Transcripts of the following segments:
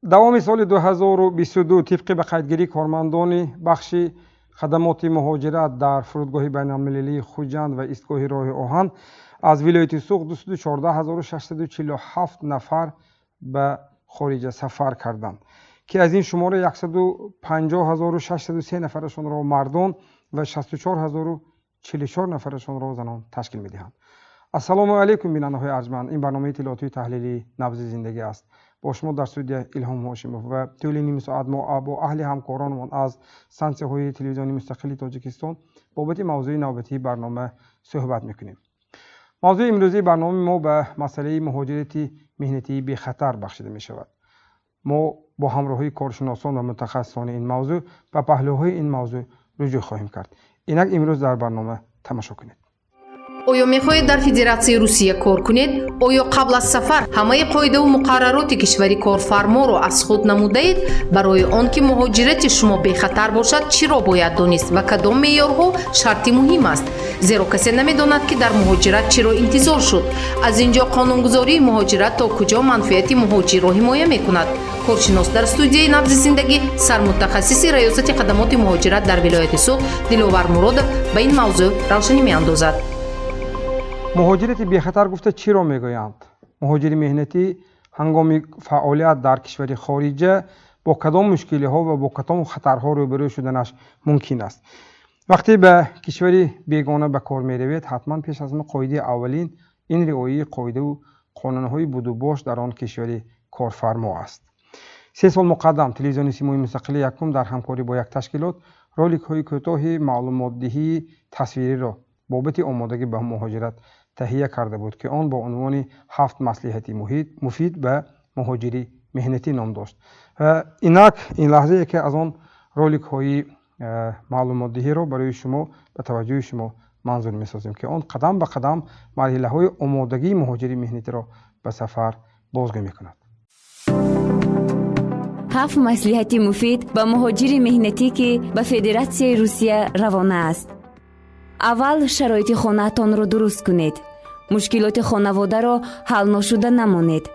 Давоми соли 2022, тибқи ба қайдгирии кормандони бахши хадамоти муҳоҷират дар фурудгоҳи байналмилалии Хуҷанд ва истгоҳи роҳи оҳан, аз вилояти Суғд 214647 нафар ба хориҷа сафар карданд, ки аз ин шумора 150603 нафарашонро мардон ва 64044 нафарашонро занон ташкил медиҳанд. Ассалому алайкум, бинандаҳои арҷманд! Ин барномаи иттилоотии таҳлилии «Набзи зиндагӣ» аст. Бо шумо дар студия Илҳом Ҳошимов ва тӯли ним соат мо бо аҳли ҳамкоронамон аз стансияҳои телевизиони мустақили Тоҷикистон бобати мавзӯи навбатии барнома суҳбат мекунем. Мавзӯи имрӯзии барномаи мо ба масъалаи муҳоҷирати меҳнатии бехатар бахшида мешавад. Мо бо ҳамроҳии коршиносон ва мутахассисони ин мавзӯъ ба паҳлӯҳои ин мавзӯъ руҷӯъ хоҳем кард. Инак имрӯз дар барнома тамошо кунед. Оё мехоҳед дар Федератсияи Русия кор кунед? Оё қабл аз сафар ҳамаи қоидаву муқаррароти кишвари корфарморо аз худ намудаед? Барои он ки муҳоҷирати шумо бехатар бошад, чиро бояд донист ва кадом меъёрҳо шарти муҳим аст? Зеро касе намедонад, ки дар муҳоҷират чиро интизор шуд. Аз ин ҷо қонунгузории муҳоҷират то куҷо манфиати муҳоҷирро ҳимоя мекунад? Коршинос дар студияи «Набзи зиндагӣ», сармутахассиси Раёсати хадамоти муҳоҷират дар вилояти Суғд Диловар Муродов ба ин мавзӯъ равшанӣ меандозад. Муҳоҷирати бехатар гуфта чиро мегӯянд? Муҳоҷири меҳнатӣ ҳангоми фаъолият дар кишвари хориҷа бо кадом мушкилиҳо ва бо кадом хатарҳо рӯбарӯ шуданаш мумкин аст? Вақте ба кишвари бегона ба кор меравед, ҳатман пеш аз ҳама қоидаи аввалин ин риояи қоидаву қонунҳои будубош дар он кишвари корфармо аст. 3 сол муқаддам телевизиони «Симои мустақили якум» дар ҳамкорӣ бо як ташкилот роликҳои кӯтоҳи маълумотдиҳии тасвириро бобати омодагӣ ба муҳоҷират таҳия карда буд, ки он бо унвони «Ҳафт маслиҳати муфид ба муҳоҷири меҳнатӣ» ном дошт. Ва инак ин лаҳза яке аз он роликҳои маълумотдиҳиро барои шумо, ба таваҷҷӯҳи шумо манзур месозем, ки он қадам ба қадам марҳилаҳои омодагии муҳоҷири меҳнатиро ба сафар бозгӯ мекунад. Ҳафт маслиҳати муфид ба муҳоҷири меҳнатӣ, ки ба Федератсияи Русия равона аст. Аввал шароити хонаатонро дуруст кунед. Мушкилоти хонаводаро ҳалношуда намонед.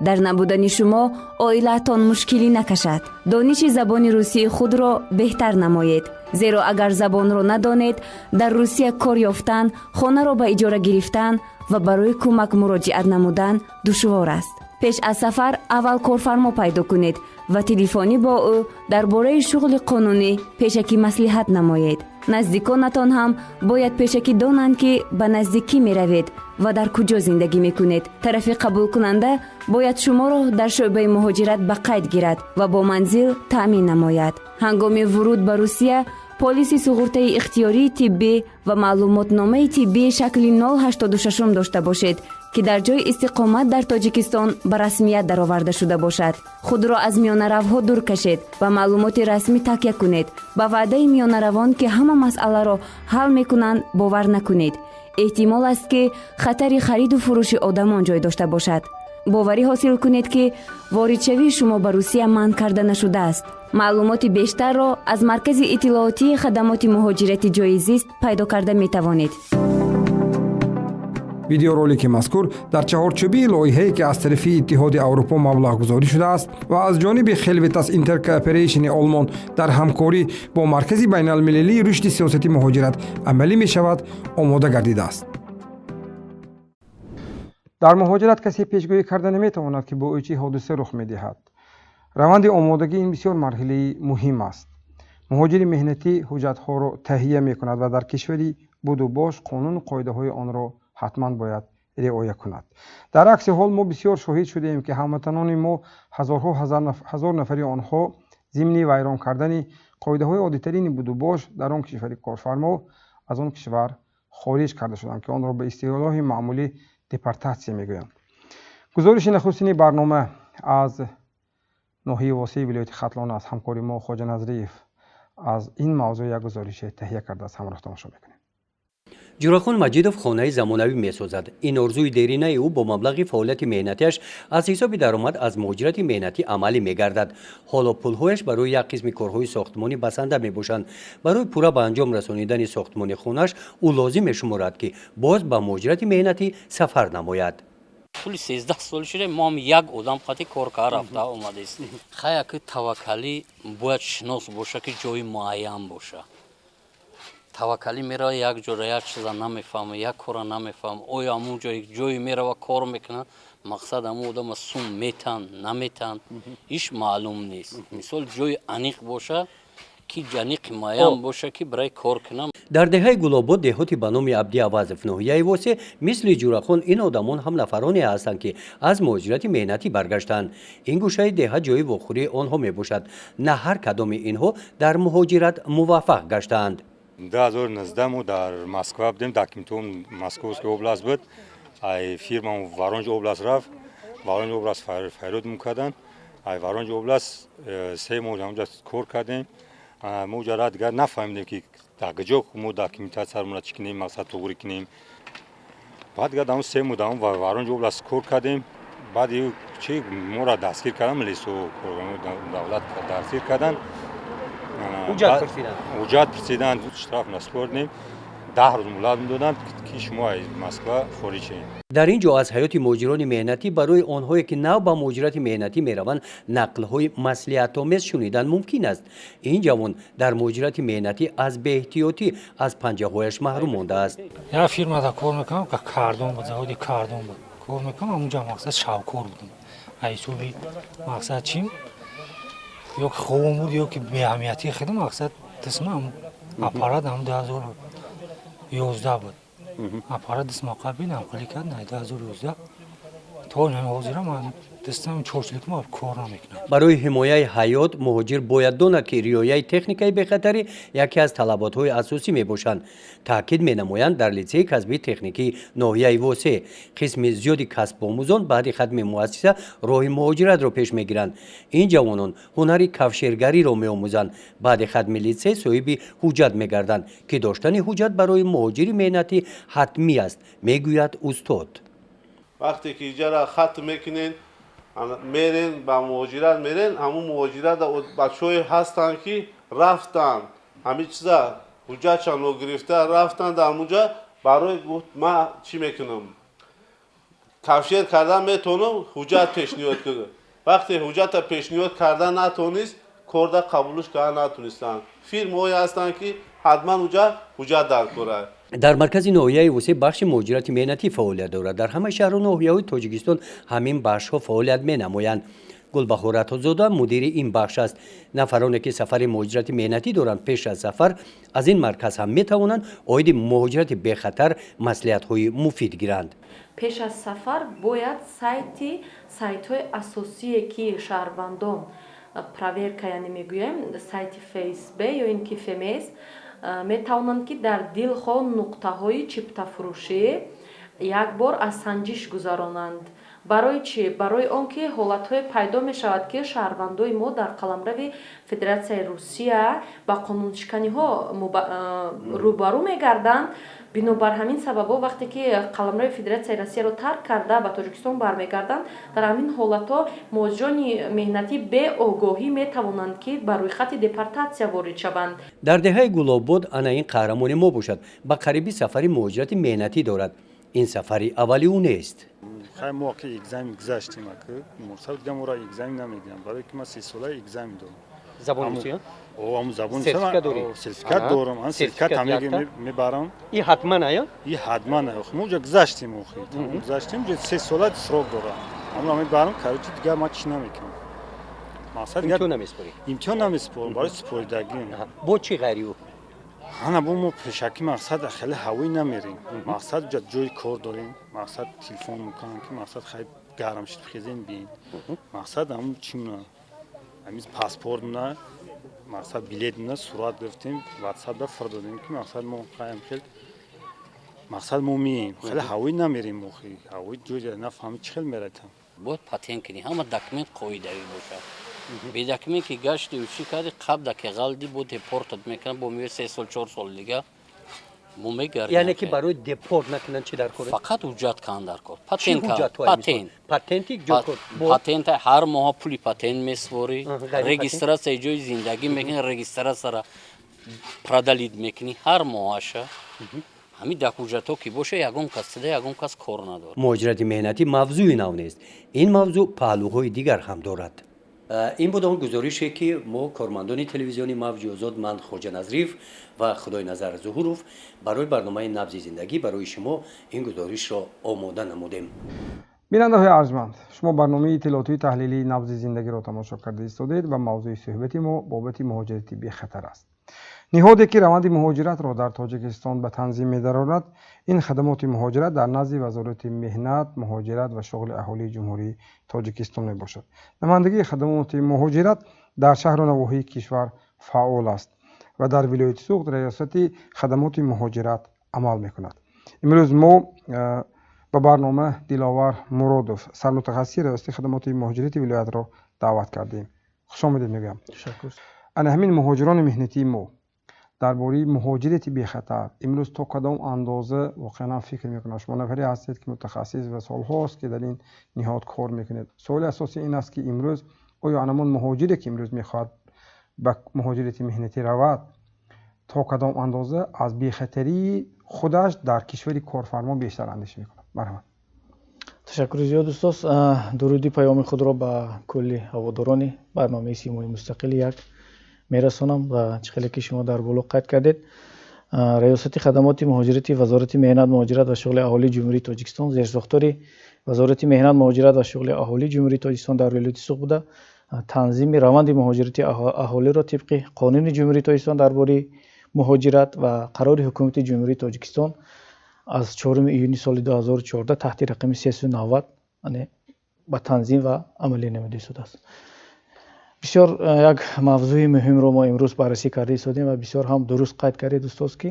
Дар набудани шумо оилаатон мушкилӣ накашад. Дониши забони русии худро беҳтар намоед, зеро агар забонро надонед, дар Русия кор ёфтан, хонаро ба иҷора гирифтан ва барои кӯмак муроҷиат намудан душвор аст. Пеш аз сафар аввал корфармо пайдо кунед ва телефонӣ бо ӯ дар бораи шуғли қонунӣ пешакӣ маслиҳат намоед. Наздиконатон ҳам бояд пешакӣ донанд, ки ба назди кӣ меравед ва дар куҷо зиндагӣ мекунед. Тарафи қабулкунанда бояд шуморо дар шӯъбаи муҳоҷират ба қайд гирад ва бо манзил таъмин намояд. Ҳангоми вуруд ба Русия полиси суғуртаи ихтиёрии тиббӣ ва маълумотномаи тиббии шакли 086 дошта бошед, ки дар ҷои истиқомат дар Тоҷикистон ба расмият дароварда шуда бошад. Худро аз миёнаравҳо дур кашед, ба маълумоти расмӣ такя кунед. Ба ваъдаи миёнаравон, ки ҳама масъаларо ҳал мекунанд, бовар накунед. Эҳтимол аст, ки хатари хариду фурӯши одамон ҷой дошта бошад. Боварӣ ҳосил кунед, ки воридшавии шумо ба Русия манъ карда нашудааст. Маълумоти бештарро аз маркази иттилоотии хадамоти муҳоҷирати ҷои зист пайдо карда метавонед. Видеоролики мазкур дар чаҳорчӯбии лоиҳае, ки аз тарафи Иттиҳоди Аврупо маблағгузорӣ шудааст ва аз ҷониби Хелветас Интеркооперейшни Олмон дар ҳамкорӣ бо Маркази байналмилалии рушди сиёсати муҳоҷират амалӣ мешавад, омода гардидааст. Дар муҳоҷират касе пешгӯӣ карда наметавонад, ки бо ӯ чӣ ҳодиса рух медиҳад. Раванди омодагӣ ин бисёр марҳилаи муҳим аст. Муҳоҷири меҳнатӣ ҳуҷҷатҳоро таҳия мекунад ва дар кишвари будубош қонуну қоидаҳои онро ҳатман бояд риоя кунад. Дар акси ҳол мо бисёр шоҳид шудаем, ки ҳамватанони мо, ҳазорҳо ҳазор нафари онҳо, зимни вайрон кардани қоидаҳои оддитарини будубош дар он кишвари корфармо аз он кишвар хориҷ карда шуданд, ки онро ба истилоҳи маъмулӣ депортатсия мегӯянд. Гузориши нахустини барнома аз ноҳияи Восеи вилояти Хатлон аст. Ҳамкори мо Хоҷа Назриев аз ин мавзӯъ як гузорише таҳия кардааст. Ҳамроҳ тамошо мекунем. Ҷурахон Маҷидов хонаи замонавӣ месозад. Ин орзуи деринаи ӯ бо маблағи фаъолияти меҳнатиаш аз ҳисоби даромад аз муҳоҷирати меҳнатӣ амалӣ мегардад. Ҳоло пулҳояш барои як қисми корҳои сохтмонӣ басанда мебошанд. Барои пурра ба анҷом расонидани сохтмони хонааш ӯ лозим мешуморад, ки боз ба муҳоҷирати меҳнатӣ сафар намояд. Тӯли 13 сол шуда, мо ҳам як одам қати кор кар рафта омадастем. Хая ки таваккалӣ бояд шинос боша, ки ҷои муайян боша. Таваккалӣ мерава як ҷора, як чиза намефаҳма, як кора намефаҳма. Оё ҳамун ҷой ҷое мерава, кор мекунад, мақсад ҳамун одама сум метан, наметан, иш маълум нест. Мисол, ҷои аниқ боша, ки аниқи муайян боша, ки барои кор кунам. Дар деҳаи Гулобод, деҳоти ба номи Абди Авазов, ноҳияи Восе, мисли Ҷӯрахон ин одамон ҳам нафароне ҳастанд, ки аз муҳоҷирати меҳнатӣ баргаштаанд. Ин гӯшаи деҳа ҷои вохӯрии онҳо мебошад. На ҳар кадоми инҳо дар муҳоҷират муваффақ гаштаанд. 2019 мо дар Москва будем, документон Московская область буд. Ай фирмам Воронеж область рафт, Воронеж область файродмон карданд. Ай Воронеж область 3 моҳ ҳамҷа кор кардем. Мо уҷа дигар нафаҳмидем, ки дар куҷо мо документатсиямонро чӣ кунем, мақсад туғрӣ кунем. Баъд дигар дар 3 моҳ дар Воронеж область кор кардем. Баъди чи моро дастгир карданд, милисо, давлат дастгир карданд. Ҳуҷҷат пурсиданд, штраф насупордем. 10 рӯз муҳлат медоданд, ки шумо аз Москва хориҷ шавед. Дар ин ҷо аз ҳаёти муҳоҷирони меҳнатӣ барои онҳое, ки нав ба муҳоҷирати меҳнатӣ мераванд, нақлҳои маслиҳатомез шунидан мумкин аст. Ин ҷавон дар муҳоҷирати меҳнатӣ аз беэҳтиётӣ аз панҷаҳояш маҳрум мондааст. Як фирмада кор мекунам, кардон буд, заводи кардон буд, кор мекунам. Ҳамунҷа мақсад шавкор будам. Ҳисоби мақсад чим, ё ки хобом буд, ё ки беаҳамиятии хеле, мақсад дисма аппарат ҳам 2011 буд, аппарат дисма қабил ҳамхелӣ кард. 2011 то ҳозира ман дастам 4 сол кор намекунам. Барои ҳимояи ҳаёт муҳоҷир бояд донад, ки риояи техникаи бехатарӣ яке аз талаботҳои асосӣ мебошанд, таъкид менамоянд дар литсеи касбии техникии ноҳияи Восе. Қисми зиёди касбомӯзон баъди хатми муассиса роҳи муҳоҷиратро пеш мегиранд. Ин ҷавонон ҳунари кафшергариро меомӯзанд. Баъди хатми литсей соҳиби ҳуҷҷат мегарданд, ки доштани ҳуҷҷат барои муҳоҷири меҳнатӣ ҳатмӣ аст, мегӯяд устод. Вақте ки иҷара хатм мекунен, мерен ба муҳоҷират, мерен ҳамун муҳоҷират, бачаҳое ҳастанд, ки рафтанд, ҳамин чиза ҳуҷҷатшон ногирифта рафтанд. Дар ҳамунҷа барои гуфт: «Ман чӣ мекунам, кафшер кардан метавонам, ҳуҷҷат пешниҳод кунам». Вақте ҳуҷҷата пешниҳод кардан натонист, корда қабулш кардан натонистанд. Фирмаҳое ҳастанд, ки ҳатман уҷа ҳуҷҷат дар кора. Дар маркази ноҳияи Восе бахши муҳоҷирати меҳнатӣ фаъолият дорад. Дар ҳамаи шаҳру ноҳияҳои Тоҷикистон ҳамин бахшҳо фаъолият менамоянд. Гулбаҳор Атозода мудири ин бахш аст. Нафароне, ки сафари муҳоҷирати меҳнатӣ доранд, пеш аз сафар аз ин марказ ҳам метавонанд оиди муҳоҷирати бехатар маслиҳатҳои муфид гиранд. Пеш аз сафар бояд сайтҳои асосие, ки шаҳрвандон проверка, яъне мегӯем, сайти ФСБ ё ин ки ФМС, метавонанд, ки дар дилхоҳ нуқтаҳои чиптафурӯшӣ як бор аз санҷиш гузаронанд. Барои чӣ? Барои он ки ҳолатҳое пайдо мешавад, ки шаҳрвандои мо дар қаламрави Федератсияи Русия ба қонуншиканиҳо рӯбарӯ мегарданд. Бинобар ҳамин сабабҳо, вақте ки қаламрави Федератсияи Россияро тарк карда, ба Тоҷикистон бармегарданд, дар ҳамин ҳолатҳо муҳоҷирони меҳнатӣ беогоҳӣ метавонанд, ки ба рӯйхати депортатсия ворид шаванд. Дар деҳаи Гулобод ана ин қаҳрамони мо бошад, ба қариби сафари муҳоҷирати меҳнатӣ дорад. Ин сафари аввали ӯ нест. Хай, мо ки экзамен гузаштем, ака мурсал, дига моро экзамен намегирам, барое ки ман 3 сола экзамен дорам. Забони русия? Ҳамун забони. Сертификат дорӣ? Сертификат дорам, ан сертификат мебарам. И ҳатман ая? И ҳатман. Мо уҷа гузаштем, охи гузаштем, уҷа 3 сола срок дорам, ҳамуро мебарам. Короче, дигар ман чӣ намекунам, мақсад. Имтиҳон намеспорӣ? Имтиҳон намеспорам, барои супоридагӣ. Бо чӣ ғайри ӯ? Ҳана бо мо пешакӣ, мақсад, хеле ҳавоӣ намерем. Мақсад, уҷа ҷои кор дорем, мақсад, телефон мекунам, ки мақсад, хай, гарм шид, хезен, биен. Мақсад, ҳамун чимна, ҳамин паспортна, мақсад, билетна сурат гирифтем, ватсапда фирдодем, ки мақсад, мо хаям хел, мақсад, мо мием, хеле ҳавоӣ намерем. Охи ҳавои ҷои нафаҳми чӣ хел мератам. Бояд патент кунӣ, ҳама документ қоидавӣ бошад. Бе документ ки гаштию чӣ кардӣ, қабда ки ғалдӣ, бо депортат мекунад, бо меои 3 сол, 4 сол дига мо мегардем. Яъне ки барои депорт накунанд, чӣ дар кор? Фақат ҳуҷҷат кан дар кор, патент. Патент, патенти? Патент, ҳар моҳ пули патент месупорӣ, регистрация и ҷои зиндагӣ мекунӣ, регистрация ра продлить мекунӣ ҳар моҳаша. Ҳамин ҳуҷҷатҳо ки боша, ягон кас тида, ягон кас кор надорад. Муҳоҷирати меҳнатӣ мавзӯи нав нест. Ин мавзӯъ паҳлӯҳои дигар ҳам дорад. Ин буд он гузорише, ки мо, кормандони телевизиони Мавҷи Озод, ман, Хоҷа Назриев ва Худойназар Зуҳуров, барои барномаи «Набзи зиндагӣ» барои шумо ин гузоришро омода намудем. Бинандаҳои арҷманд, шумо барномаи иттилоотии таҳлилии «Набзи зиндагиро» тамошо карда истодед ва мавзӯи суҳбати мо бобати муҳоҷирати бехатар аст. Ниҳоде, ки раванди муҳоҷиратро дар Тоҷикистон ба танзим медарорад, ин хадамоти муҳоҷират дар назди Вазорати меҳнат, муҳоҷират ва шуғли аҳолии Ҷумҳурии Тоҷикистон мебошад. Намояндагии хадамоти муҳоҷират дар шаҳру навоҳии кишвар фаъол аст ва дар вилояти Суғд раёсати хадамоти муҳоҷират амал мекунад. Имрӯз мо ба барнома Диловар Муродов, сармутахассиси раёсати хадамоти муҳоҷирати вилоятро даъват кардем. Хушомадед мегӯям. Ана ҳамин муҳоҷирони меҳнатии мо дар бораи муҳоҷирати бехатар имрӯз то кадом андоза воқеан фикр мекунанд? Шумо нафаре ҳастед, ки мутахассис ва солҳост, ки дар ин ниҳод кор мекунед. Суоли асосӣ ин аст, ки имрӯз оё анамон муҳоҷире, ки имрӯз мехоҳад ба муҳоҷирати меҳнатӣ равад, то кадом андоза аз бехатарии худаш дар кишвари корфармо бештар андеша мекунад? Марҳамат. Ташаккури зиёд, устоз. Дуруди паёми худро ба кулли ҳаводорони барномаи «Симои мустақили як» мерасонам. Ва чӣ хеле ки шумо дар боло қайд кардед, Раёсати хадамоти муҳоҷирати Вазорати меҳнат, муҳоҷират ва шуғли аҳолии Ҷумҳурии Тоҷикистон зерсохтори Вазорати меҳнат, муҳоҷират ва шуғли аҳолии Ҷумҳурии Тоҷикистон дар вилояти Суғд буда, танзими раванди муҳоҷирати аҳолиро тибқи Қонуни Ҷумҳурии Тоҷикистон дар бораи муҳоҷират ва қарори Ҳукумати Ҷумҳурии Тоҷикистон аз 4 июни соли 2014 таҳти рақами 390 ба танзим ва амалӣ намуда истодааст. Бисёр як мавзӯи муҳимро мо имрӯз баррасӣ карда истодем ва бисёр ҳам дуруст қайд кардед, устоз, ки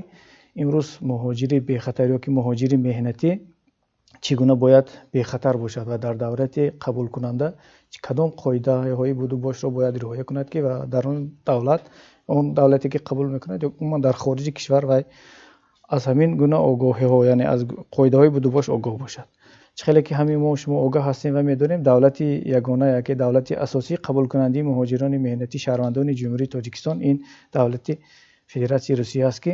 имрӯз муҳоҷири бехатар ё ки муҳоҷири меҳнатӣ чӣ гуна бояд бехатар бошад ва дар давлати қабулкунанда кадом қоидаҳои будубошро бояд риоя кунад, ки ва дар он давлат, он давлате ки қабул мекунад ё умуман дар хориҷи кишвар, вай аз ҳамин гуна огоҳиҳо, яъне аз қоидаҳои будубош огоҳ бошад. Чӣ хеле ки ҳамин мо шумо огаҳ ҳастем ва медонем, давлати ягона яке давлати асосии қабулкунандаи муҳоҷирони меҳнатӣ, шаҳрвандони Ҷумҳурии Тоҷикистон, ин давлати Федератсияи Русия аст, ки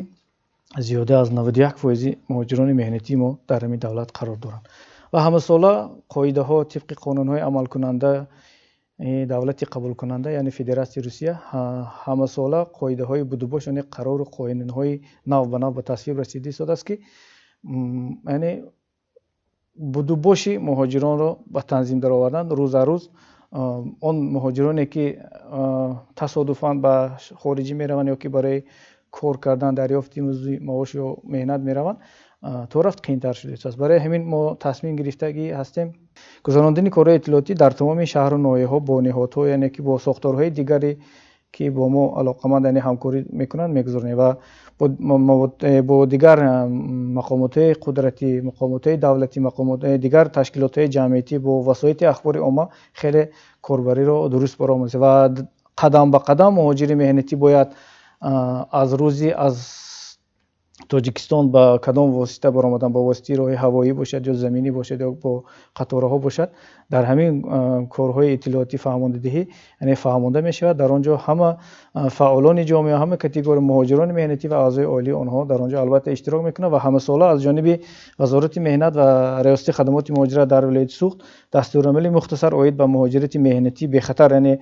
зиёда аз 91 фоизи муҳоҷирони меҳнатии мо дар ҳамин давлат қарор доранд. Ва ҳамасола қоидаҳо тибқи қонунҳои амалкунанда давлати қабулкунанда, яъне Федератсияи Русия, ҳамасола қоидаҳои будубош, яъне қарору қонунҳои нав ба нав ба тасвиб расида истодааст, ки яъне будубоши муҳоҷиронро ба танзим даровардан. Рӯз аз рӯз он муҳоҷироне, ки тасодуфан ба хориҷӣ мераванд ё ки барои кор кардан, дарёфти музди маош ё меҳнат мераванд, то рафт қиинтар шуда истодааст. Барои ҳамин мо тасмим гирифтагӣ ҳастем гузарондани корҳои иттилоотӣ дар тамоми шаҳру ноҳияҳо бо ниҳодҳо, яъне ки бо сохторҳои дигаре, ки бо мо алоқаманд, яъне ҳамкорӣ мекунанд, мегузаронем ва бо дигар мақомотҳои қудратӣ, мақомотҳои давлатӣ, мақомотҳои дигар ташкилотҳои ҷамъиятӣ, бо васоити ахбори омма хеле корбариро дуруст баромадем. Ва қадам ба қадам муҳоҷири меҳнатӣ бояд аз рӯзи аз Тоҷикистон ба кадом восита баромадан, ба воситаи роҳи ҳавоӣ бошад ё заминӣ бошад ё бо қатораҳо бошад, дар ҳамин корҳои иттилоотӣ, фаҳмондадиҳӣ, яъне фаҳмонда мешавад. Дар он ҷо ҳама фаъолони ҷомеа, ҳама категория муҳоҷирони меҳнатӣ ва аъзои оилаи онҳо дар он ҷо албатта иштирок мекунанд. Ва ҳамасола аз ҷониби Вазорати меҳнат ва Раёсати хадамоти муҳоҷират дар вилояти Суғд дастурамали мухтасар оид ба муҳоҷирати меҳнатӣ бехатар, яъне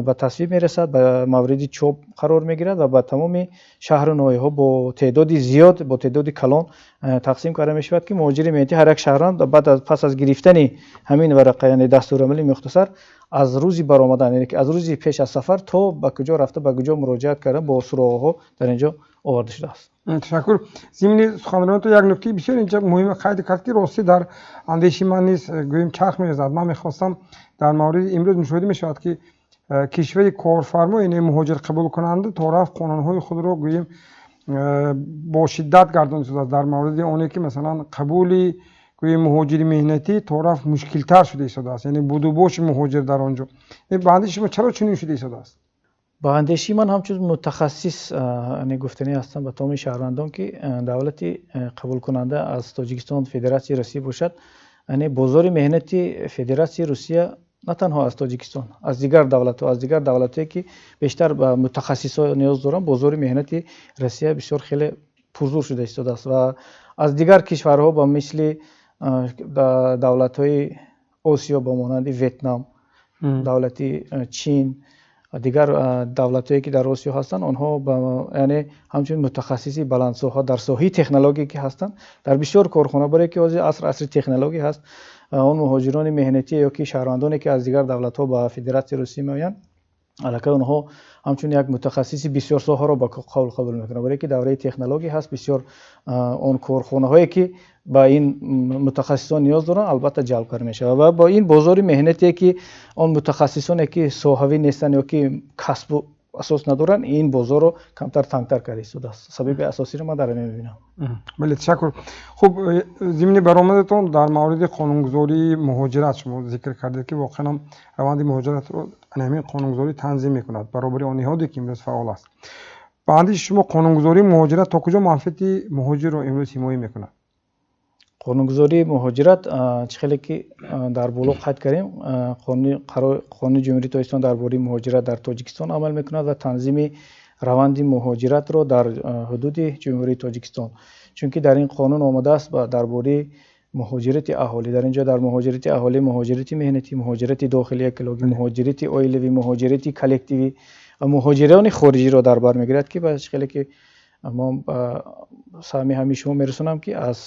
ба тасвиб мерасад, ба мавриди чоп қарор мегирад ва ба тамоми шаҳру ноҳияҳо бо теъдоди зиёд, бо теъдоди калон тақсим карда мешавад, ки муҳоҷири меҳнатӣ, ҳар як шаҳрванд баъд аз пас аз гирифтани ҳамин варақа, яъне дастурамали мухтасар, аз рӯзи баромадан, яъне ки аз рӯзи пеш аз сафар то ба куҷо рафта, ба куҷо муроҷиат кардан, бо суроғаҳо дар ин ҷо оварда шудааст. Ташаккур. Зимни суханронито як нуктаи бисёр инҷа муҳиме қайд кард, ки ростӣ дар андеши ман низ, гӯем, чарх мезад. Ман мехостам дар мавриди имрӯз мушоҳида мешавад, ки кишвари корфармо, яъне муҳоҷир қабулкунанда, то рафт қонунҳои худро, гӯем, бо шиддат гардонида дар мавриди оне, ки масалан қабули, гӯем, муҳоҷири меҳнатӣ то рафт мушкилтар шуда истодааст, яъне будубоши муҳоҷир дар он ҷо. Ба андеши шумо, чаро чунин шуда истодааст? Ба андешаи ман, ҳамчун мутахассис, гуфтанӣ ҳастам ба тамоми шаҳрвандон, ки давлати қабулкунанда аз Тоҷикистон Федератсияи Русия бошад, яъне бозори меҳнати Федератсияи Русия на танҳо аз Тоҷикистон, аз дигар давлатҳо, аз дигар давлатҳое, ки бештар ба мутахассисҳо ниёз доранд, бозори меҳнати Россия бисёр хеле пурзур шуда истодааст. Ва Аз дигар кишварҳо, ба мисли давлатҳои Осиё, ба монанди Ветнам, давлати Чин, дигар давлатҳое, ки дар Осиё ҳастанд, онҳо яъне ҳамчун мутахассиси баландсоҳа дар соҳаи технология ки ҳастанд, дар бисёр корхона, барое ки ҳозир аср асри технология ҳаст, он муҳоҷирони меҳнатӣ ё ки шаҳрвандоне, ки аз дигар давлатҳо ба Федератсияи Русия меоянд, аллакай онҳо ҳамчун як мутахассиси бисёрсоҳаро ба қавл қабул мекунанд, барое ки давраи технология ҳаст. Бисёр он корхонаҳое, ки ба ин мутахассисон ниёз доранд, албатта ҷалб карда мешавад ва бо ин бозори меҳнатие, ки он мутахассисоне, ки соҳавӣ нестанд ё ки касбу асос надоранд, ин бозорро камтар тангтар карда истодааст. Сабаби асосиро ман дар ҳамин мебинам. Бале, ташаккур. Хуб, зимни баромадатон дар мавриди қонунгузории муҳоҷират шумо зикр кардед, ки воқеан ҳам раванди муҳоҷиратро ҳамин қонунгузорӣ танзим мекунад, баробари он ниҳоде, ки имрӯз фаъол аст. Ба андеши шумо, қонунгузории муҳоҷират то куҷо манфиати муҳоҷирро имрӯз ҳимоя мекунад? Қонунгузории муҳоҷират, чӣ хеле ки дар боло қайд кардем, Қонуни Ҷумҳурии Тоҷикистон дар бораи муҳоҷират дар Тоҷикистон амал мекунад ва танзими раванди муҳоҷиратро дар ҳудуди Ҷумҳурии Тоҷикистон, чунки дар ин қонун омадааст дар бораи муҳоҷирати аҳолӣ. Дар ин ҷо дар муҳоҷирати аҳолӣ муҳоҷирати меҳнатӣ, муҳоҷирати дохилии экологӣ, муҳоҷирати оилавӣ, муҳоҷирати коллективӣ ва муҳоҷирони хориҷиро дар бар мегирад, ки ба хеле ки мо саҳми ҳамин шумо мерасонам, ки аз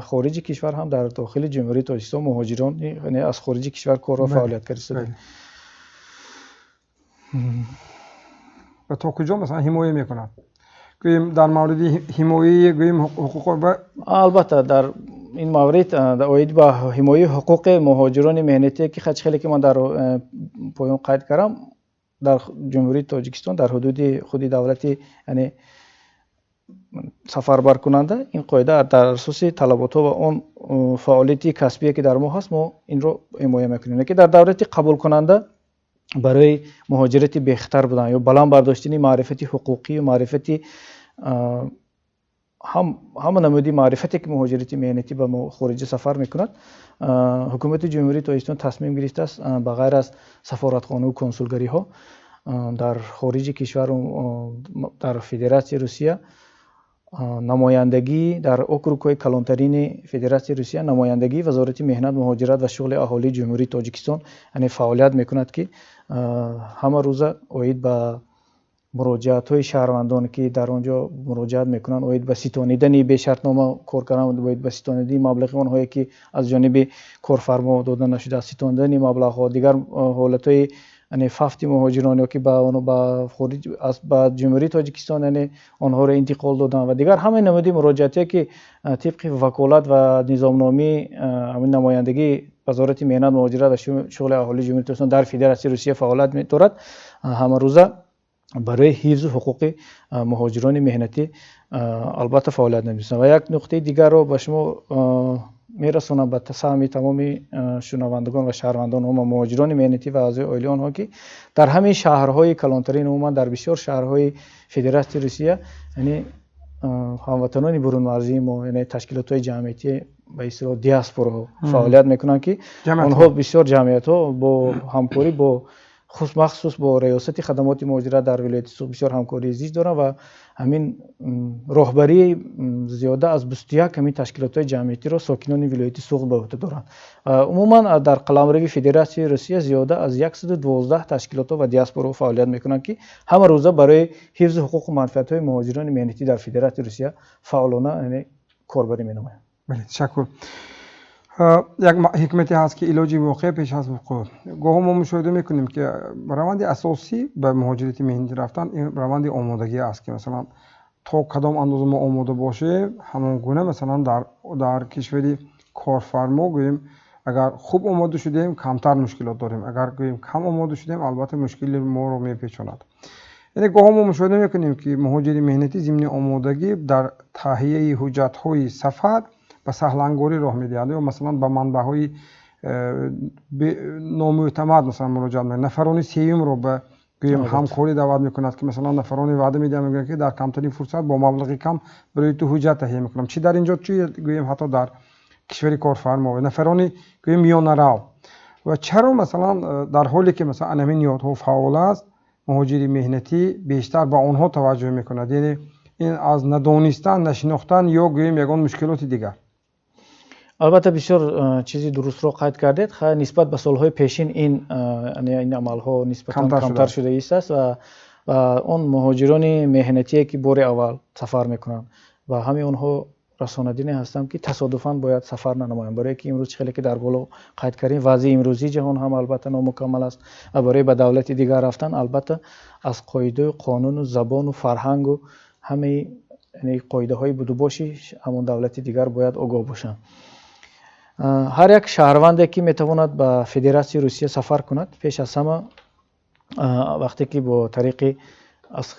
хориҷи кишвар ҳам дар дохили Ҷумҳурии Тоҷикистон муҳоҷирон аз хориҷи кишвар корро фаъолият карда истодаанд. Ва то куҷо масалан ҳимоя мекунад, гӯем, дар мавриди ҳимояи, гӯем, ҳуқуқ? Албатта, дар ин маврид оид ба ҳимояи ҳуқуқи муҳоҷирони меҳнатие, ки хеле ки ман дар поён қайд кардам, дар Ҷумҳурии Тоҷикистон, дар ҳудуди худи давлати, яъне сафарбаркунанда, ин қоида дар асоси талаботҳо ва он фаъолияти касбие, ки дар мо ҳаст, мо инро ҳимоя мекунем. Лекин дар давлати қабулкунанда барои муҳоҷирати бехатар будан ё баланд бардоштани маърифати ҳуқуқию маърифати ҳама намуди маърифате, ки муҳоҷирати меҳнатӣ ба хориҷа сафар мекунад, ҳукумати Ҷумҳурии Тоҷикистон тасмим гирифтааст, ба ғайр аз сафоратхонаву консулгариҳо дар хориҷи кишвару дар Федератсияи Русия, намояндагӣ дар округҳои калонтарини Федератсияи Русия, намояндагии Вазорати меҳнат, муҳоҷират ва шуғли аҳолии Ҷумҳурии Тоҷикистон, яъне фаъолият мекунад, ки ҳама рӯза оид ба муроҷиатҳои шаҳрвандон, ки дар он ҷо муроҷиат мекунанд, оид ба ситонидани бешартнома кор кардан, оид ба ситонидани маблағи онҳое, ки аз ҷониби корфармо дода нашудааст, ситонидани маблағҳо, дигар ҳолатҳои, яъне фавти муҳоҷирон ё ки ба хориҷ аз ба Ҷумҳурии Тоҷикистон, яъне онҳоро интиқол додан ва дигар ҳамаи намуди муроҷиатҳое, ки тибқи ваколат ва низомномии ҳамин намояндагии Вазорати меҳнат, муҳоҷират ва шуғли аҳолии Ҷумҳурии Тоҷикистон дар Федератсияи Русия фаъолият дорад, ҳамарӯза барои ҳифзу ҳуқуқи муҳоҷирони меҳнатӣ албатта фаъолият намекунад. Ва як нуқтаи дигарро ба шумо мерасонам, ба саҳми тамоми шунавандагон ва шаҳрвандон, умуман муҳоҷирони меҳнатӣ ва аъзои оилаи онҳо, ки дар ҳамин шаҳрҳои калонтарин, умуман дар бисёр шаҳрҳои Федератсияи Русия, яъне ҳамватанони бурунмарзии мо, яъне ташкилотҳои ҷамъиятӣ, ба истилоҳ диаспораҳо фаъолият мекунанд, ки онҳо бисёр ҷамъиятҳо бо ҳамкорӣ бо махсус бо Раёсати хадамоти муҳоҷират дар вилояти Суғд бисёр ҳамкории зич доранд ва ҳамин роҳбарии зиёда аз 21 ҳамин ташкилотҳои ҷамъиятиро сокинони вилояти Суғд ба уҳда доранд. Умуман дар қаламрави Федератсияи Русия зиёда аз 112 ташкилотҳо ва диаспораҳо фаъолият мекунанд, ки ҳама рӯза барои ҳифзи ҳуқуқу манфиатҳои муҳоҷирони меҳнатӣ дар Федератсияи Русия фаъолона, яъне корбарӣ менамоянд. Бале, ташаккур. Як ҳикмате ҳаст, ки илоҷи воқеа пеш аз вуқӯъ. Гоҳо мо мушоҳида мекунем, ки раванди асосӣ ба муҳоҷирати меҳнатӣ рафтан ин раванди омодагӣ аст, ки масалан то кадом андоза мо омода бошем, ҳамон гуна масалан дар кишвари корфармо, гӯем, агар хуб омода шудем, камтар мушкилот дорем, агар, гӯем, кам омода шудем, албатта мушкили моро мепечонад. Яъне гоҳо мо мушоҳида мекунем, ки муҳоҷири меҳнатӣ зимни омодагӣ дар таҳияи ҳуҷҷатҳои сафар ба саҳлангорӣ роҳ медиҳад ё масалан ба манбаъҳои номӯътамад масалан муроҷиат мекунад, нафарони сеюмро ба, гӯем, ҳамкорӣ даъват мекунад, ки масалан нафароне ваъда медиҳанд, мегӯянд, ки дар камтарин фурсат бо маблағи кам барои ту ҳуҷҷат таҳия мекунам, чӣ дар инҷо, чӣ, гӯем, ҳатто дар кишвари корфармо, нафарони, гӯем, миёнарав. Ва чаро масалан дар ҳоле ки масалан ана ҳамин ниҳодҳо фаъол аст, муҳоҷири меҳнатӣ бештар ба онҳо таваҷҷӯҳ мекунад, яъне Ин аз надонистан, нашинохтан ё гӯем ягон мушкилоти дигар? Албатта, бисёр чизи дурустро қайд кардед. Нисбат ба солҳои пешин ин амалҳо нисбатан камтар шуда истааст ва он муҳоҷирони меҳнатие, ки бори аввал сафар мекунанд, ва ҳамаи онҳо расонадине ҳастам, ки тасодуфан бояд сафар нанамоянд, барое ки имрӯз, хеле ки дар боло қайд кардем, вазъи имрӯзии ҷаҳон ҳам албатта номукаммал аст ва барои ба давлати дигар рафтан, албатта, аз қоидаю қонуну забону фарҳангу ҳамаи қоидаҳои будубоши ҳамон давлати дигар бояд огоҳ бошанд. Ҳар як шаҳрванде, ки метавонад ба Федератсияи Русия сафар кунад, пеш аз ҳама, вақте ки бо тариқи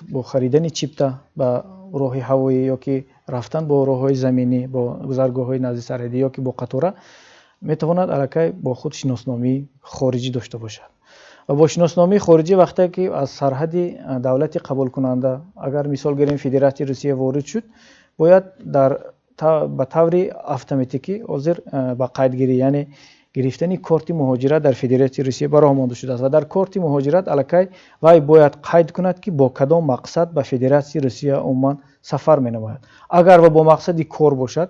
бо харидани чипта ба роҳи ҳавоӣ ё ки рафтан бо роҳҳои заминӣ, бо гузаргоҳҳои назди сарҳадӣ ё ки бо қатора, метавонад аллакай бо худ шиносномаи хориҷӣ дошта бошад. Ва бо шиносномаи хориҷӣ, вақте ки аз сарҳади давлати қабулкунанда, агар мисол гирем, Федератсияи Русия ворид шуд, бояд дар ба таври автоматикӣ ҳозир ба қайдгирӣ, яъне гирифтани корти муҳоҷират дар Федератсияи Русия ба роҳ монда шудааст ва дар корти муҳоҷират аллакай вай бояд қайд кунад, ки бо кадом мақсад ба Федератсияи Русия умуман сафар менамояд. Агар ва бо мақсади кор бошад,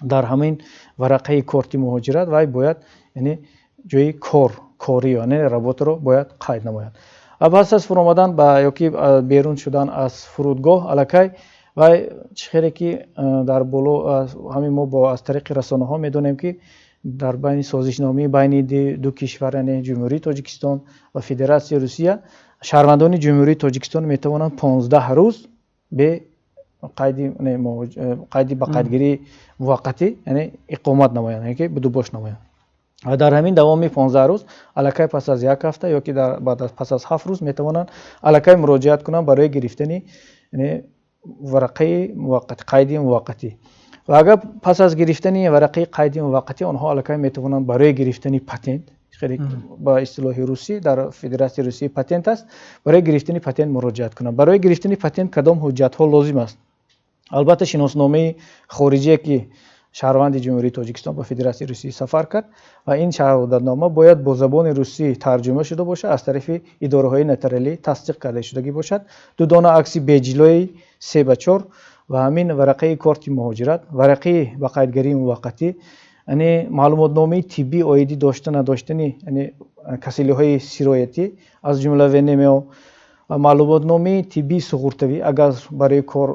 дар ҳамин варақаи корти муҳоҷират вай бояд, яъне, ҷои кор, корӣ, яъне работаро бояд қайд намояд. Ва пас аз фуромадан ба ё ки берун шудан аз фурудгоҳ, аллакай вай, чӣ хеле ки дар боло ҳамин мо бо аз тариқи расонаҳо медонем, ки дар байни созишномаи байни ду кишвар, яъне Ҷумҳурии Тоҷикистон ва Федератсияи Русия, шаҳрвандони Ҷумҳурии Тоҷикистон метавонанд 15 рӯз бе қайди ба қайдгирии муваққатӣ, яъне иқомат намоянд, яъне ки будубош намоянд. Ва дар ҳамин давоми 15 рӯз, аллакай пас аз як ҳафта ё ки пас аз 7 рӯз метавонанд аллакай муроҷиат кунанд барои гирифтани варақаи муваққати, қайди муваққатӣ. Ва агар пас аз гирифтани варақаи қайди муваққатӣ, онҳо аллакай метавонанд барои гирифтани патент, хеле ба истилоҳи русӣ дар Федератсияи Русия патент аст, барои гирифтани патент муроҷиат кунанд. Барои гирифтани патент кадом ҳуҷҷатҳо лозим аст? Албатта, шиносномаи хориҷие, ки шаҳрванди Ҷумҳурии Тоҷикистон ба Федератсияи Русия сафар кард, ва ин шаҳодатнома бояд бо забони русӣ тарҷума шуда бошад, аз тарафи идораҳои нотариалӣ тасдиқ карда шудагӣ бошад, ду дона акси беҷилои 3 ба 4 ва ҳамин варақаи корти муҳоҷират, варақаи ба қайдгарии муваққатӣ, яъне маълумотномаи тиббӣ оиди дошта надоштани, яъне, касалиҳои сироятӣ, аз ҷумла ВНМО, ва маълумотномаи тиббии суғуртавӣ, агар барои кор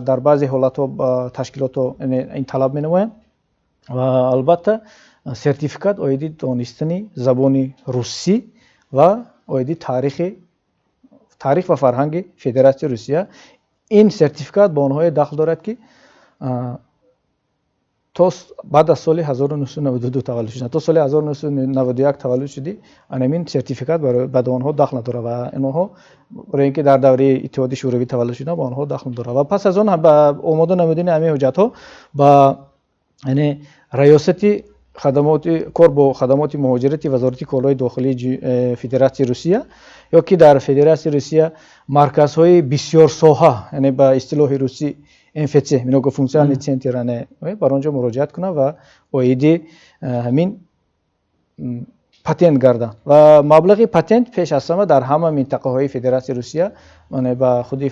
дар баъзе ҳолатҳо ба ташкилотҳо ин талаб менамоянд, ва албатта сертификат оиди донистани забони русӣ ва оиди таърих ва фарҳанги Федератсияи Русия. Ин сертификат ба онҳое дахл дорад, ки то баъд аз соли 1992 таваллуд шуданд. То соли 1991 таваллуд шудӣ, анамин сертификат ба онҳо дахл надорад ва инҳо барои ин ки дар давраи Иттиҳоди Шӯравӣ таваллуд шуданд, ба онҳо дахл надорад. Ва пас аз он ба омода намудани ҳамин ҳуҷҷатҳо ба, яъне, раёсати хадамоти кор бо хадамоти муҳоҷирати Вазорати корҳои дохилии Федератсияи Русия ё ки дар Федератсияи Русия марказҳои бисёрсоҳа, яъне ба истилоҳи русӣ МФЦ, многофункциональный центр, яъне бар он ҷо муроҷиат кунанд ва оиди ҳамин патент гарданд. Ва маблағи патент пеш аз ҳама дар ҳама минтақаҳои Федератсияи Русия ба худи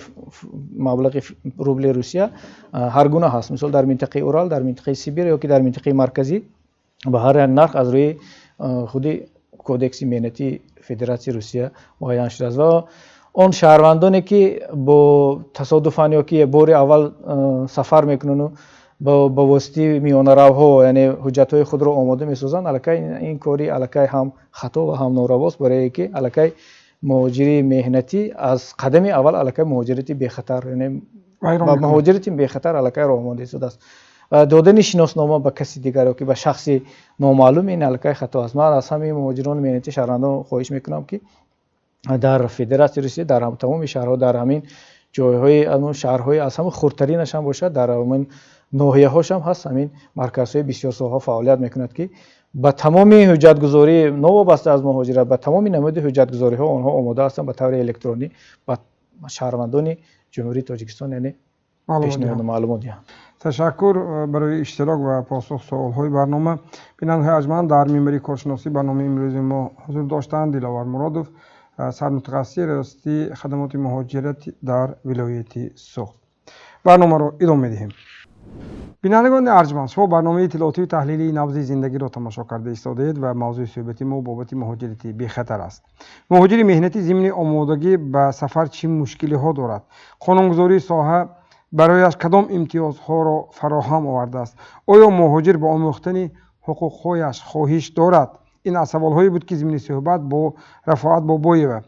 маблағи рубли Русия ҳар гуна ҳаст. Мисол, дар минтақаи Урал, дар минтақаи Сибир ё ки дар минтақаи марказӣ ба ҳар як нарх аз рӯи худи Кодекси меҳнатии Федератсияи Русия муайян шудааст. Ва он шаҳрвандоне, ки бо тасодуфан ё ки бори аввал сафар мекунану ба воситаи миёнаравҳо, яъне, ҳуҷҷатҳои худро омода месозанд, аллакай ин кори аллакай ҳам хато ва ҳам норавост, барое ки аллакай муҳоҷири меҳнатӣ аз қадами аввал аллакай муҳоҷирати бехатар, яъне ба муҳоҷирати бехатар аллакай роҳ монда истодааст. Ва додани шиноснома ба каси дигар ё ки ба шахси номаълум, ин аллакай хато аст. Ман аз ҳамаи муҳоҷирони меҳнатӣ, шаҳрвандон хоҳиш мекунам, ки дар Федератсияи Русия дар тамоми шаҳрҳо, дар ҳамин ҷойҳои шаҳрҳои аз ҳама хурдтаринаш ҳам бошад, дар ҳамин ноҳияҳошам ҳаст, ҳамин марказҳои бисёрсоҳа фаъолият мекунад, ки ба тамоми ҳуҷҷатгузорӣ, новобаста аз муҳоҷират, ба тамоми намуди ҳуҷҷатгузориҳо онҳо омода ҳастанд ба таври электронӣ ба шаҳрвандони Ҷумҳурии Тоҷикистон, яъне, пешниҳоду маълумот диҳанд. Ташаккур барои иштирок ва посух суолҳои барнома. Бинандаҳои арҷманд, дар минбари коршиносӣ барномаи имрӯзи мо ҳузур доштанд Диловар Муродов, сармутахассиси раёсати хадамоти муҳоҷират дар вилояти Суғд. Барномаро идома медиҳем. Бинандагони арҷманд, шумо барномаи иттилоотию таҳлилии «Набзи зиндагиро» тамошо карда истодаед ва мавзӯи суҳбати мо бобати муҳоҷирати бехатар аст. Муҳоҷири меҳнатӣ зимни омодагӣ ба сафар чӣ мушкилиҳо дорад? Қонунгузории соҳа барояш кадом имтиёзҳоро фароҳам овардааст? Оё муҳоҷир ба омӯхтани ҳуқуқҳояш хоҳиш дорад? Ин аз саволҳое буд, ки зимни суҳбат бо Рафоат Бобоева,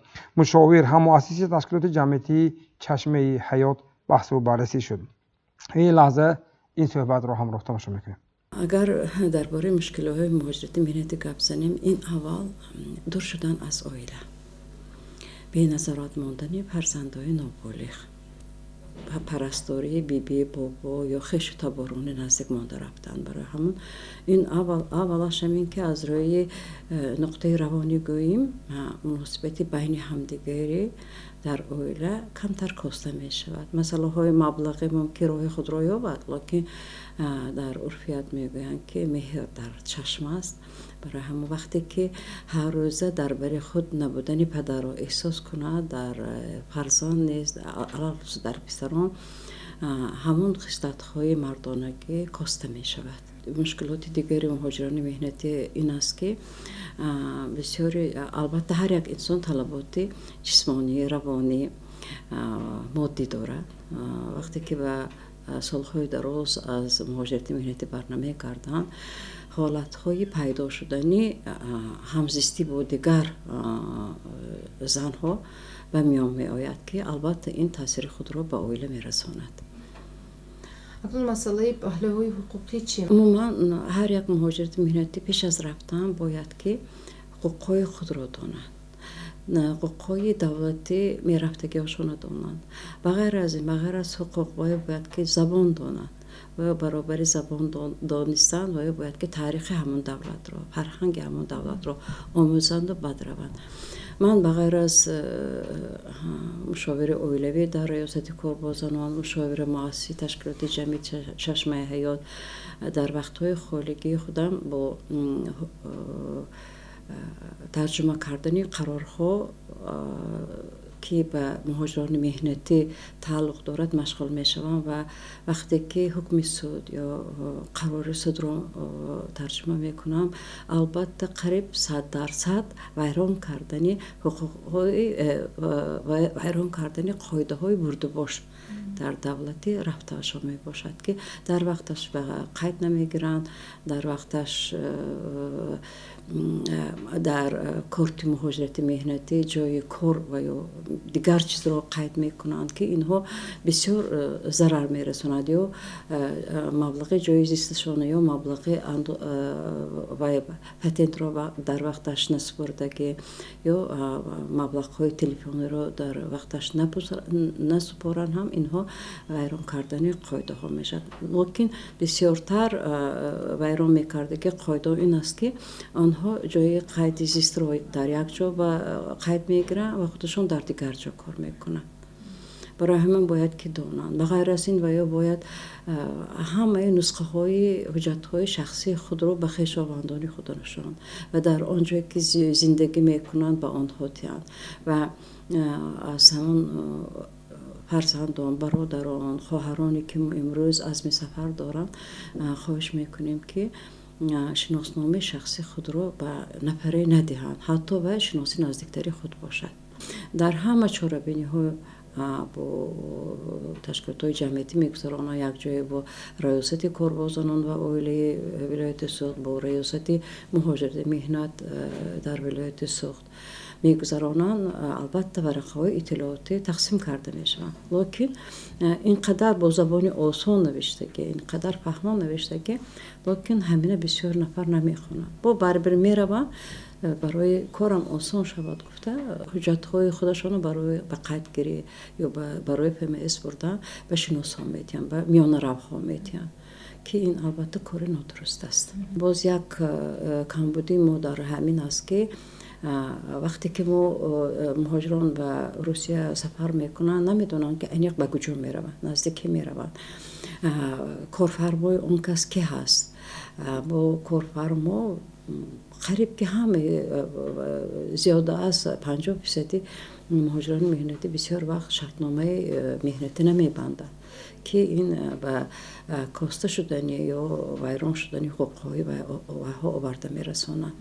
мушовир, ҳаммуассиси ташкилоти ҷамъиятии «Чашмаи ҳаёт», баҳсу баррасӣ шуд. Ин лаҳза ин суҳбатро ҳамроҳ тамошо мекунем. Агар дар бораи мушкилиҳои муҳоҷирати меҳнатӣ гап занем, ин аввал дур шудан аз оила, беназорат мондани фарзандои ноболиғ, парастории биби, бобо ё хешу таборони наздик монда рафтан. Барои ҳамон ин аввалаш ҳамин, ки аз рӯи нуқтаи равонӣ гӯем, муносибати байни ҳамдигарӣ дар оила камтар коста мешавад. Масъалаҳои маблағӣ мумкин роҳи худро ёбад, лекин дар урфият мегӯянд, ки меҳр дар чашм аст. Барои ҳамон вақте ки ҳар рӯза дар бари худ набудани падарро эҳсос кунад, дар фарзанд нест, алалхусус дар писарон, ҳамон хислатҳои мардонагӣ коста мешавад. Мушкилоти дигари муҳоҷирони меҳнатӣ ин аст, ки бисёри, албатта, ҳар як инсон талаботи ҷисмонӣ, равонӣ, моддӣ дорад. Вақте ки ба солҳои дароз аз муҳоҷирати меҳнатӣ барнамекарданд, ҳолатҳои пайдо шудани ҳамзистӣ бо дигар занҳо ба миён меояд, ки албатта ин таъсири худро ба оила мерасонад. Акнун масъалаи паҳлӯҳои ҳуқуқӣ чӣ? Умуман, ҳар як муҳоҷирати меҳнатӣ пеш аз рафтан бояд ки ҳуқуқҳои худро донад, ҳуқуқҳои давлатӣ мерафтагиҳошонро донанд. Ба ғайр аз ин, ба ғайр аз ҳуқуқ, бояд ки забон донад ва баробари забон донистан ва бояд ки таърихи ҳамон давлатро, фарҳанги ҳамон давлатро омӯзанду баъд раванд. Ман ба ғайр аз мушовири оилавӣ дар Раёсати кор бо занон, мушовири муассиси ташкилоти ҷамъияти «Чашмаи ҳаёт», дар вақтҳои холигии худам бо тарҷума кардани қарорҳо, ки ба муҳоҷирони меҳнатӣ тааллуқ дорад, машғул мешавам. Ва вақте ки ҳукми суд ё қарори судро тарҷума мекунам, албатта, қариб 100% вайрон кардани ҳуқуқҳои, вайрон кардани қоидаҳои бурдубош дар давлати рафтаашон мебошад, ки дар вақташ ба қайд намегиранд, дар вақташ дар корти муҳоҷирати меҳнатӣ ҷойи кор ва ё дигар чизро қайд мекунанд, ки инҳо бисёр зарар мерасонад, ё маблағи ҷойи зисташона ё маблағи патентро дар вақташ насупурдагӣ ё маблағҳои телефониро дар вақташ насупоранд ҳам, инҳо вайрон кардани қоидаҳо мешавад. Лекин бисёртар вайрон мекардаги қоидаҳо ин аст, ки онҳо ҷойи қайди зистро дар як ҷо ба қайд мегиранд ва худашон дар дигар ҷо кор мекунанд. Барои ҳамин бояд ки донанд. Ба ғайр аз ин, ва ё бояд ҳамаи нусхаҳои ҳуҷҷатҳои шахсии худро ба хешовандони худашон ва дар он ҷое ки зиндагӣ мекунанд, ба онҳо диҳанд ва аз ҳамон фарзандон, бародарон, хоҳароне ки имрӯз азми сафар доранд, хоҳиш мекунем, ки шиносномаи шахсии худро ба нафаре надиҳанд, ҳатто вай шиноси наздиктари худ бошад. Дар ҳама чорабиниҳо бо ташкилотҳои ҷамъиятӣ мегузаронанд, якҷоя бо Раёсати кор бо занон ва оилаи вилояти Суғд, бо Раёсати муҳоҷирати меҳнат дар вилояти Суғд мегузаронанд, албатта, варақаҳои иттилоотӣ тақсим карда мешаванд, лекин ин қадар бо забони осон навиштагӣ, ин қадар фаҳмо навиштагӣ, лекин ҳамина бисёр нафар намехонанд. Бо барибир мераванд, барои корам осон шавад гуфта, ҳуҷҷатҳои худашонро барои ба қайдгирӣ ё барои ФМС бурдан ба шиносҳо медиҳанд, ба миёнаравҳо медиҳанд, ки ин албатта кори нодуруст аст. Боз як камбудии мо дар ҳамин аст, ки вақте ки мо муҳоҷирон ба Русия сафар мекунанд, намедонанд, ки аниқ ба куҷо мераванд, назди кӣ мераванд, корфармои он кас кӣ ҳаст. Бо корфармо Қариб ки ҳама, зиёда аз 50 фисади муҳоҷирони меҳнатӣ бисёр вақт шартномаи меҳнатӣ намебанданд, ки ин ба коста шудани ё вайрон шудани ҳуқуқҳои вайҳо оварда мерасонад.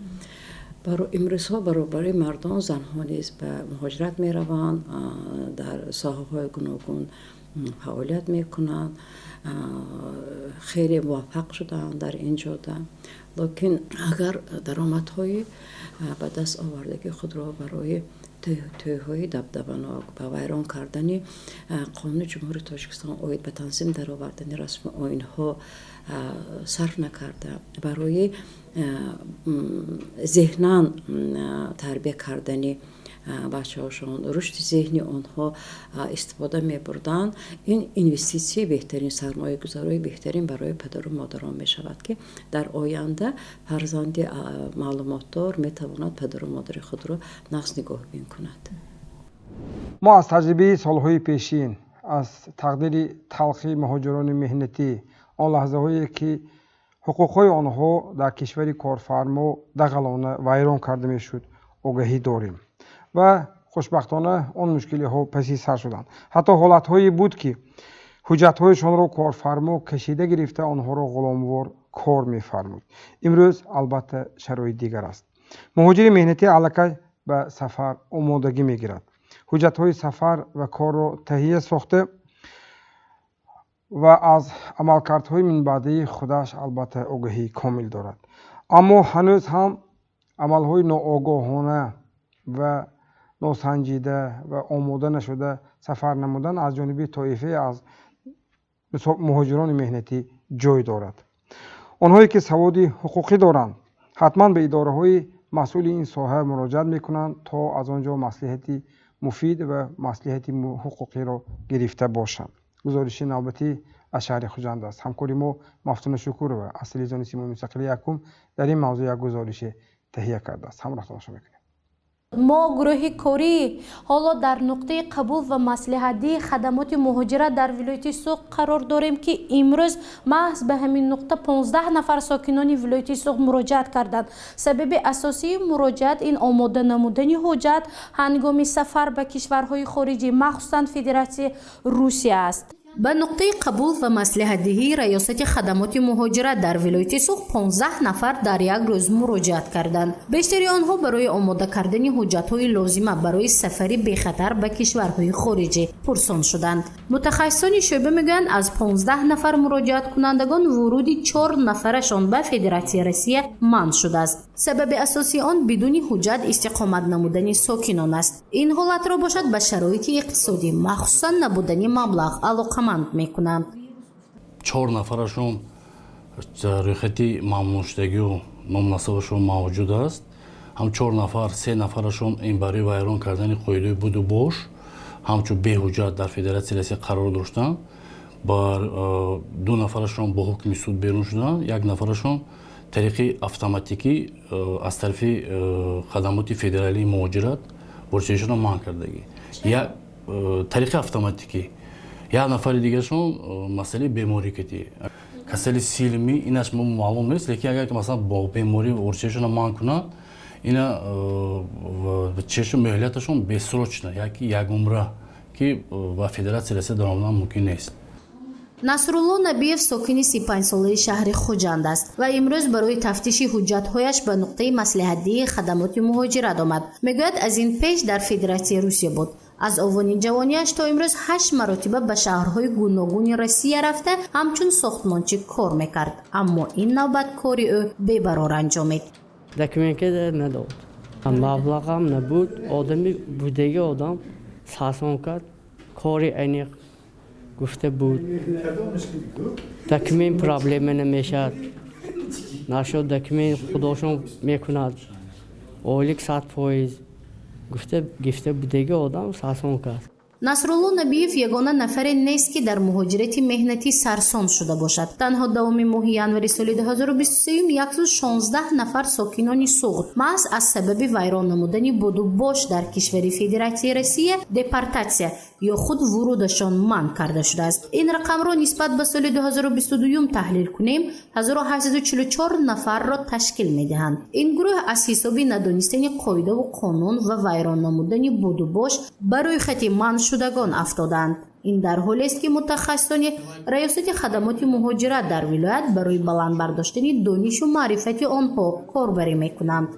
Имрӯзҳо баробари мардон занҳо низ ба муҳоҷират мераванд, дар соҳаҳои гуногун фаъолият мекунанд, хеле муваффақ шудаанд дар ин ҷода. Лекин агар даромадҳои ба даст овардагии худро барои тӯйҳои дабдабанок, ба вайрон кардани Қонуни Ҷумҳурии Тоҷикистон оид ба танзим даровардани расму оинҳо сарф накарда, барои зеҳнан тарбия кардани бачаҳошон, рушди зеҳни онҳо истифода мебурданд, ин инвеститсияи беҳтарин, сармоягузории беҳтарин барои падару модарон мешавад, ки дар оянда фарзанди маълумотдор метавонад падару модари худро нағз нигоҳбин кунад. Мо аз таҷрибаи солҳои пешин, аз тақдири талхи муҳоҷирони меҳнатӣ, он лаҳзаҳое ки ҳуқуқҳои онҳо дар кишвари корфармо дағалона вайрон карда мешуд, огаҳӣ дорем ва хушбахтона он мушкилиҳо паси сар шуданд. Ҳатто ҳолатҳое буд, ки ҳуҷҷатҳояшонро корфармо кашида гирифта, онҳоро ғуломвор кор мефармуд. Имрӯз албатта шароит дигар аст. Муҳоҷири меҳнатӣ аллакай ба сафар омодагӣ мегирад, ҳуҷҷатҳои сафар ва корро таҳия сохта ва аз амалкардҳои минбаъдаи худаш албатта огаҳии комил дорад. Аммо ҳанӯз ҳам амалҳои ноогоҳона ва носанҷида ва омода нашуда сафар намудан аз ҷониби тоифае аз муҳоҷирони меҳнатӣ ҷой дорад. Онҳое ки саводи ҳуқуқӣ доранд, ҳатман ба идораҳои масъули ин соҳа муроҷиат мекунанд, то аз он ҷо маслиҳати муфид ва маслиҳати ҳуқуқиро гирифта бошанд. Гузориши навбатӣ аз шаҳри Хуҷанд аст. Ҳамкори мо Мафтуна Шукурова аз телевизиони Симои Мустақили Якум дар ин мавзӯъ як гузорише таҳия кардааст. Ҳамроҳ тамошо мекунем. Мо гурӯҳи корӣ ҳоло дар нуқтаи қабул ва маслиҳатдиҳии хадамоти муҳоҷират дар вилояти Суғд қарор дорем, ки имрӯз маҳз ба ҳамин нуқта 15 нафар сокинони вилояти Суғд муроҷиат карданд. Сабаби асосии муроҷиат ин омода намудани ҳуҷҷат ҳангоми сафар ба кишварҳои хориҷӣ, махсусан Федератсияи Русия аст. Ба нуқтаи қабул ва маслиҳатдиҳии Раёсати хадамоти муҳоҷират дар вилояти Суғд 15 нафар дар як рӯз муроҷиат карданд. Бештари онҳо барои омода кардани ҳуҷҷатҳои лозима барои сафари бехатар ба кишварҳои хориҷӣ пурсон шуданд. Мутахассисони шӯъба мегӯянд, аз 15 нафар муроҷиаткунандагон вуруди чор нафарашон ба Федератсияи Россия манъ шудааст. Сабаби асосии он бидуни ҳуҷҷат истиқомат намудани сокинон аст. Ин ҳолатро бошад ба шароити иқтисодӣ, махсусан набудани маблағ алоқаманд мекунанд. Чор нафарашон рӯйхати мамнӯъшудагию номнасабашон мавҷуд аст. Ҳам чор нафар, се нафарашон ин барои вайрон кардани қоидаи буду бош, ҳамчун беҳуҷҷат дар Федератсияи Россия қарор доштанд. Бар ду нафарашон бо ҳукми суд берун шуданд, як нафарашон тариқи автоматикӣ аз тарафи хадамоти федералии муҳоҷират воридшавишонро манъ кардагӣ, тариқи автоматикӣ. Як нафари дигарашон масъалаи беморӣ кати, касали силми, инаш маълум нест, лекин агар масалан бо беморӣ воридшавишонро манъ кунанд, ина чешу муҳлаташон бессрочно яки якумра, ки ба Федератсияи Россия даромадан мумкин нест. Насрулло Набиев сокини 35-солаи шаҳри Хуҷанд аст ва имрӯз барои тафтиши ҳуҷҷатҳояш ба нуқтаи маслиҳатдиҳии хадамоти муҳоҷират омад. Мегӯяд, аз ин пеш дар Федератсияи Русия буд. Аз овони ҷавониаш то имрӯз ҳашт маротиба ба шаҳрҳои гуногуни Россия рафта, ҳамчун сохтмончӣ кор мекард, аммо ин навбат кори ӯ бебарор анҷомид. Документка надод, маблағам набуд. Одами будаги одам сасон кард, кори аниқ гуфта буд, документ проблема намешавад, нашуд, документ худошон мекунад, ойлик 100% гуфта гифта будаги одам сасон кард. Насрулло Набиев Насрулло Набиев ягона нафаре нест, ки дар муҳоҷирати меҳнатӣ сарсон шуда бошад. Танҳо давоми моҳи январи соли 2023 116 нафар сокинони Суғд маҳз аз сабаби вайрон намудани будубош дар кишвари Федератсияи Россия депортатсия ё худ вурудашон манъ карда шудааст. Ин рақамро нисбат ба соли 2022 таҳлил кунем, 1844 нафарро ташкил медиҳанд. Ин гурӯҳ аз ҳисоби надонистани қоидаву қонун ва вайрон намудани будубош ба рӯйхати манъшудагон афтоданд. Ин дар ҳолест, ки мутахассисони Раёсати хадамоти муҳоҷират дар вилоят барои баланд бардоштани донишу маърифати онҳо корбарӣ мекунанд.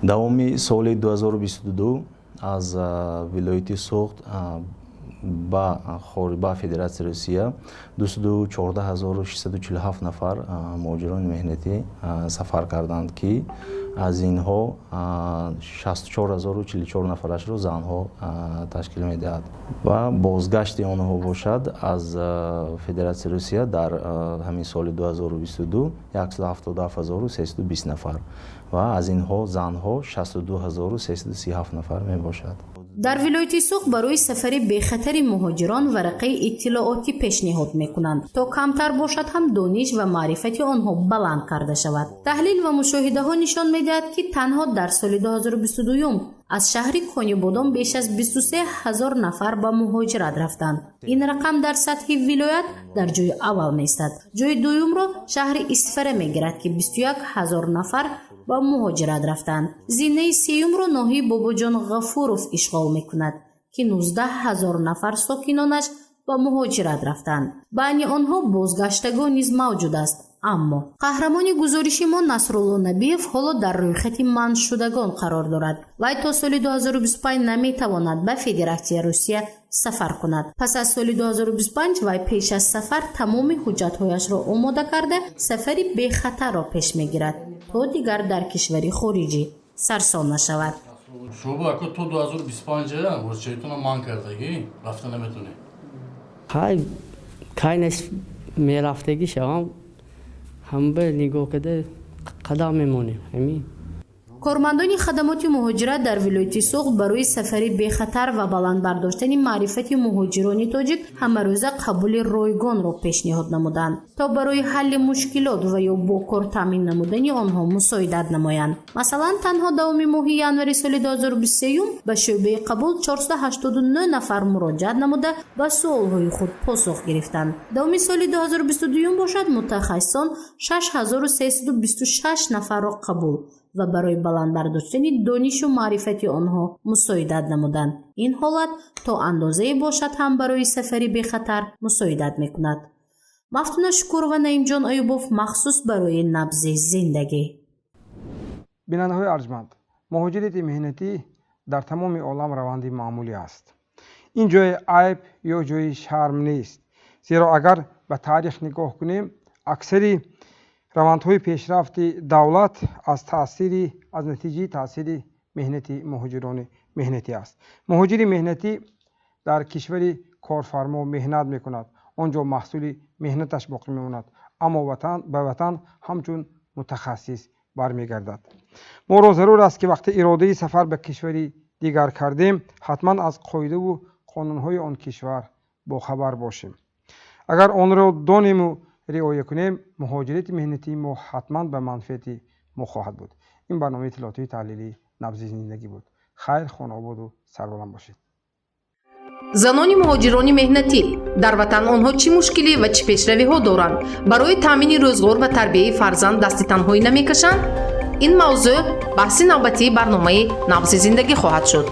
Давоми соли 2022 аз вилояти Суғд ба Федератсияи Русия 214647 нафар муҳоҷирони меҳнатӣ сафар карданд, ки аз инҳо 64044 нафарашро занҳо ташкил медиҳад ва бозгашти онҳо бошад аз Федератсияи Русия дар ҳамин соли 2022 177320 нафар ва аз инҳо занҳо 62337 нафар мебошад. Дар вилояти Суғд барои сафари бехатари муҳоҷирон варақаи иттилоотӣ пешниҳод мекунанд, то камтар бошад ҳам дониш ва маърифати онҳо баланд карда шавад. Таҳлил ва мушоҳидаҳо нишон медиҳад, ки танҳо дар соли 2022 аз шаҳри Конибодом беш аз 23 ҳазор нафар ба муҳоҷират рафтанд. Ин рақам дар сатҳи вилоят дар ҷои аввал меистад. Ҷои дуюмро шаҳри Исфара мегирад, ки 21 ҳазор нафар ба муҳоҷират рафтанд. Зинаи сеюмро ноҳияи Бобоҷон Ғафуров ишғол мекунад, ки 19 ҳазор нафар сокинонаш ба муҳоҷират рафтанд. Байни онҳо бозгаштагон низ мавҷуд аст. Аммо қаҳрамони гузориши мо, Насрулло Набиев, ҳоло дар рӯйхати манъшудагон қарор дорад. Вай то соли 2025 наметавонад ба Федератсияи Русия сафар кунад. Пас аз соли 2025 вай пеш аз сафар тамоми ҳуҷҷатҳояшро омода карда, сафари бехатарро пеш мегирад, то дигар дар кишвари хориҷӣ сарсон нашавад. Шумо ако то 2025 ворчаитона манъ кардагӣ, рафта наметонед. Хай, кай нес мерафтагӣ шавам, ҳама нигоҳ карда қадам мемонем, ҳамин. Кормандони хадамоти муҳоҷират дар вилояти Суғд барои сафари бехатар ва баланд бардоштани маърифати муҳоҷирони тоҷик ҳамарӯза қабули ройгонро пешниҳод намуданд, то барои ҳалли мушкилот ва ё бо кор таъмин намудани онҳо мусоидат намоянд. Масалан, танҳо давоми моҳи январи соли 2023 ба шӯъбаи қабул 489 нафар муроҷиат намуда, ба суолҳои худ посух гирифтанд. Давоми соли 2022 бошад, мутахассисон 6326 нафарро қабул ва барои баланд бардоштани донишу маърифати онҳо мусоидат намуданд. Ин ҳолат то андозае бошад ҳам барои сафари бехатар мусоидат мекунад. Мафтуна Шукурова, Наимҷон Аюбов, махсус барои «Набзи зиндагӣ». Бинандаҳои арҷманд, муҳоҷирати меҳнатӣ дар тамоми олам раванди маъмулӣ аст. Ин ҷои айб ё ҷои шарм нест, зеро агар ба таърих нигоҳ кунем, аксари равандҳои пешрафти давлат аз натиҷаи таъсири меҳнати муҳоҷирони меҳнатӣ аст. Муҳоҷири меҳнатӣ дар кишвари корфармо меҳнат мекунад, он ҷо маҳсули меҳнаташ боқӣ мемонад, аммо ба ватан ҳамчун мутахассис бармегардад. Моро зарур аст, ки вақте иродаи сафар ба кишвари дигар кардем, ҳатман аз қоидаву қонунҳои он кишвар бохабар бошем. Агар онро донему риоя кунем, муҳоҷирати меҳнатии мо ҳатман ба манфиати мо хоҳад буд. Ин барномаи иттилоотии таҳлилии «Набзи зиндагӣ» буд. Хайр, хонаободу сарбаланд бошед. Занони муҳоҷирони меҳнатӣ дар ватан: онҳо чӣ мушкилӣ ва чӣ пешравиҳо доранд? Барои таъмини рӯзғор ва тарбияи фарзанд дасти танҳоӣ намекашанд? Ин мавзӯъ баҳси навбатии барномаи «Набзи зиндагӣ» хоҳад шуд.